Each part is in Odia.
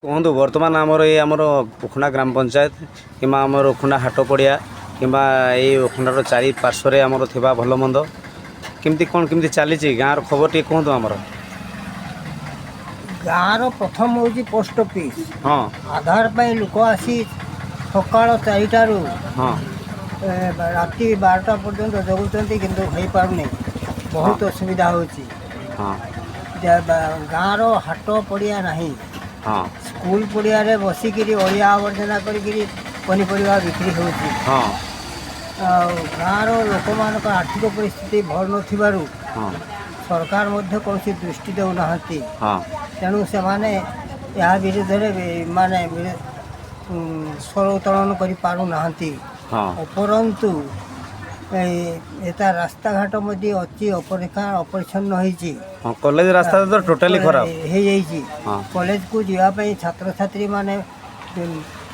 କୁହନ୍ତୁ, ବର୍ତ୍ତମାନ ଆମର ଏଇ ଆମର ଉଖୁଣ୍ଡା ଗ୍ରାମ ପଞ୍ଚାୟତ କିମ୍ବା ଆମର ଉଖୁଣ୍ଡା ହାଟ ପଡ଼ିଆ କିମ୍ବା ଏଇ ଉଖୁଣ୍ଡାର ଚାରି ପାର୍ଶ୍ୱରେ ଆମର ଥିବା ଭଲ ମନ୍ଦ କେମିତି କ'ଣ କେମିତି ଚାଲିଛି, ଗାଁର ଖବର ଟିକେ କୁହନ୍ତୁ ଆମର। ଗାଁର ପ୍ରଥମ ହେଉଛି ପୋଷ୍ଟ ଅଫିସ୍। ଆଧାର ପାଇଁ ଲୋକ ଆସି ସକାଳ 4ଟାରୁ ରାତି 12ଟା ପର୍ଯ୍ୟନ୍ତ ଜଗୁଛନ୍ତି, କିନ୍ତୁ ହେଇପାରୁନି। ବହୁତ ଅସୁବିଧା ହେଉଛି। ଗାଁର ହାଟ ପଡ଼ିଆ ନାହିଁ। ସ୍କୁଲ ପଡ଼ିଆରେ ବସିକିରି ଅଳିଆ ଆବର୍ଜନା କରିକିରି ପନିପରିବା ବିକ୍ରି ହେଉଛି। ଆଉ ଗାଁର ଲୋକମାନଙ୍କ ଆର୍ଥିକ ପରିସ୍ଥିତି ଭଲ ନଥିବାରୁ ସରକାର ମଧ୍ୟ କୌଣସି ଦୃଷ୍ଟି ଦେଉନାହାନ୍ତି। ତେଣୁ ସେମାନେ ଏହା ବିରୁଦ୍ଧରେ ମାନେ ସ୍ୱର ଉତ୍ତୋଳନ କରିପାରୁନାହାନ୍ତି। ଉପରନ୍ତୁ ଏତା ରାସ୍ତାଘାଟ ମଧ୍ୟ ଅତି ଅପରିଚ୍ଛନ୍ନ ହେଇଛି। ହଁ, କଲେଜ ରାସ୍ତା ତ ଟୋଟାଲି ଖରାପ ହେଇଯାଇଛି। କଲେଜକୁ ଯିବା ପାଇଁ ଛାତ୍ରଛାତ୍ରୀମାନେ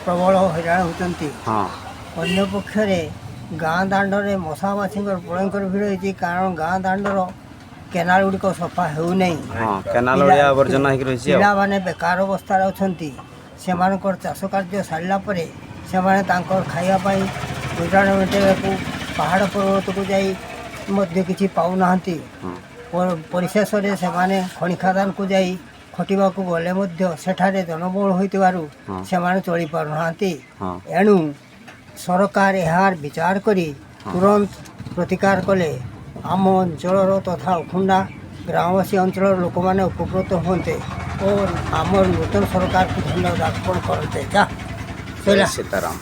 ପ୍ରବଳ ହଇରାଣ ହେଉଛନ୍ତି। ଅନ୍ୟପକ୍ଷରେ ଗାଁ ଦାଣ୍ଡରେ ମଶା ମାଛିଙ୍କର ଭୟଙ୍କର ଭିଡ଼ ହେଇଛି, କାରଣ ଗାଁ ଦାଣ୍ଡର କେନାଲ ଗୁଡ଼ିକ ସଫା ହେଉନାହିଁ। ହଁ, କେନାଲ ଅଳିଆ ଆବର୍ଜନା ହେଇକି ରହିଛି ଆଉ। ପିଲାମାନେ ବେକାର ଅବସ୍ଥାରେ ଅଛନ୍ତି। ସେମାନଙ୍କର ଚାଷ କାର୍ଯ୍ୟ ସାରିଲା ପରେ ସେମାନେ ତାଙ୍କର ଖାଇବା ପାଇଁ ଗୁଜୁରାଣ ମେଣ୍ଟାଇବାକୁ ପାହାଡ଼ ପର୍ବତକୁ ଯାଇ ମଧ୍ୟ କିଛି ପାଉନାହାନ୍ତି। ପରିଶେଷରେ ସେମାନେ ଖଣି ଖାଦାନକୁ ଯାଇ ଖଟିବାକୁ ଗଲେ ମଧ୍ୟ ସେଠାରେ ଜନବହୁଳ ହୋଇଥିବାରୁ ସେମାନେ ଚଳିପାରୁନାହାନ୍ତି। ଏଣୁ ସରକାର ଏହାର ବିଚାର କରି ତୁରନ୍ତ ପ୍ରତିକାର କଲେ ଆମ ଅଞ୍ଚଳର ତଥା ଉଖୁଣ୍ଡା ଗ୍ରାମବାସୀ ଅଞ୍ଚଳର ଲୋକମାନେ ଉପକୃତ ହୁଅନ୍ତେ ଓ ଆମର ନୂତନ ସରକାରକୁ ଧନ୍ୟବାଦ ଅର୍ପଣ କରନ୍ତେ। ଯା ସଇଲା। ସୀତାରାମ।